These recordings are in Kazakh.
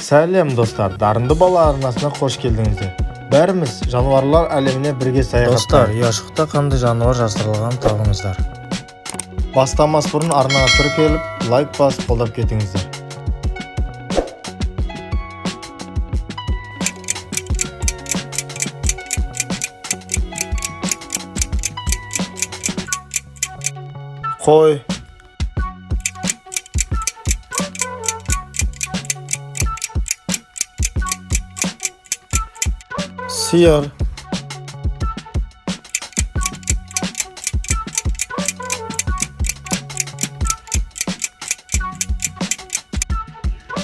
Сәлем, достар! Дарынды бала арнасына қош келдіңіздер. Бәріміз жануарлар әлеміне бірге саяхаттайық. Достар, ұяшықта қандай жануар жасырылғанын табыңыздар. Бастамас бұрын арнаға тіркеліп, лайк басып, қолдап кетіңіздер. Қой, сиыр,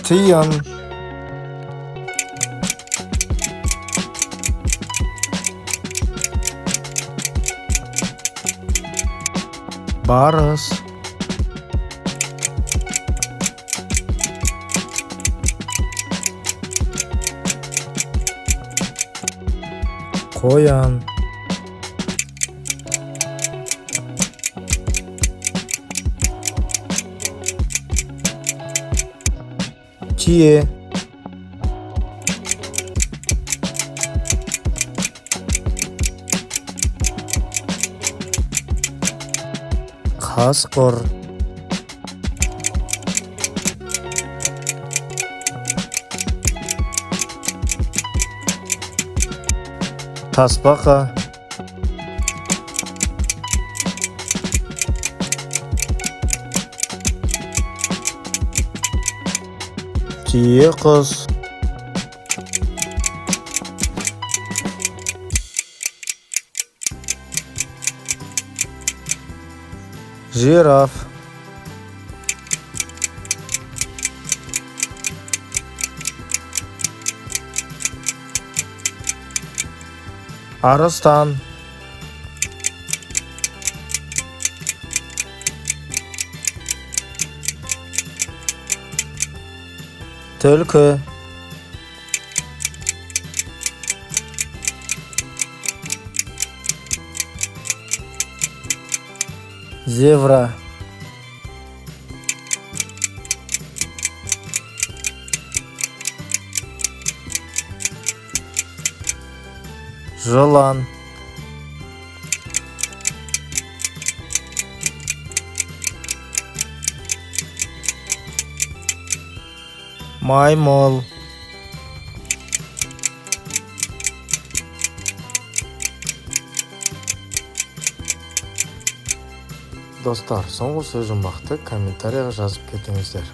тиын, Барыс, қоян, түйе, қасқыр, тасбақа, түйеқұс, жираф, арыстан, түлкі, зебра. Жылан, маймыл, Достар, соңғы сөз жұмбақты комментарияға жазып кетіңіздер.